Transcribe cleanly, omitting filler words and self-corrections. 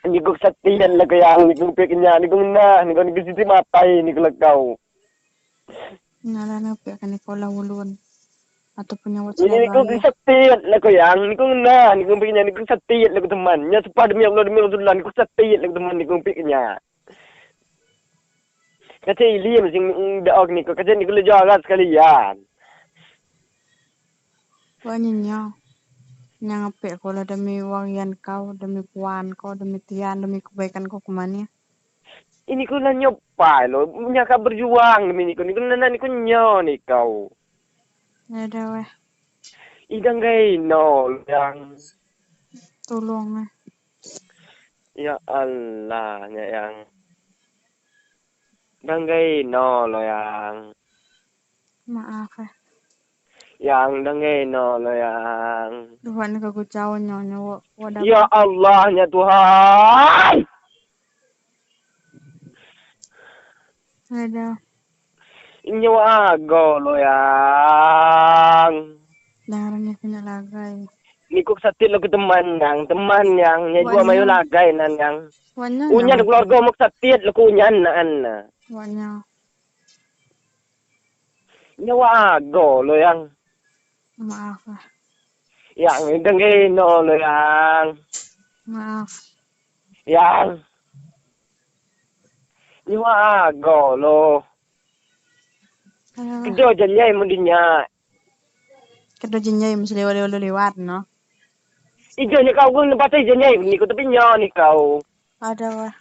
Niku kesatian lah yang niku pikirnya niku nah niku niku sisi matai niku lekau. Ngalah ngepek kan niku lah ulun atau punya WhatsApp. Ini niku kesatian lah yang niku nah niku pikirnya niku kesatian lah temannya sumpah demi Allah demi Rasulullah niku kesatian lah teman niku pikirnya. Kaca ili sing daok niku kaca niku le jarat sekalian. Wanyanya. Yang ngepek kalau demi warian kau, demi puan kau, demi tian, demi kebaikan kau kemana? Ini kau lah nyopai lo, nyaka berjuang demi niku, niku nana niku nyo ni kau. Ya dah weh. Idang gay no yang. Tolong eh. Ya Allah nya yang. Danggai no lo yang. Maaf eh. Yang danggai no lo yang. Tuhan aku jauh nyonya. Ya Allah ya Tuhan. Ada. Nyawa ago lo yang. Darahnya kena lagai. Niku satit lo ke teman yang nya gua mayu lagai nan yang. Unyan keluarga mok satit lo kunyan nan. Wanya. Nyawa ago lo yang. Maaf lah. Yang dengki no lo yang. Maaf. Yang. Nyawa ago lo. Kedo jenyai mundinya. Kedo jenyai mesti lewat no. Ijo ni kau gua nempat jenyai ni kau tapi nyo ni kau. Ada wah.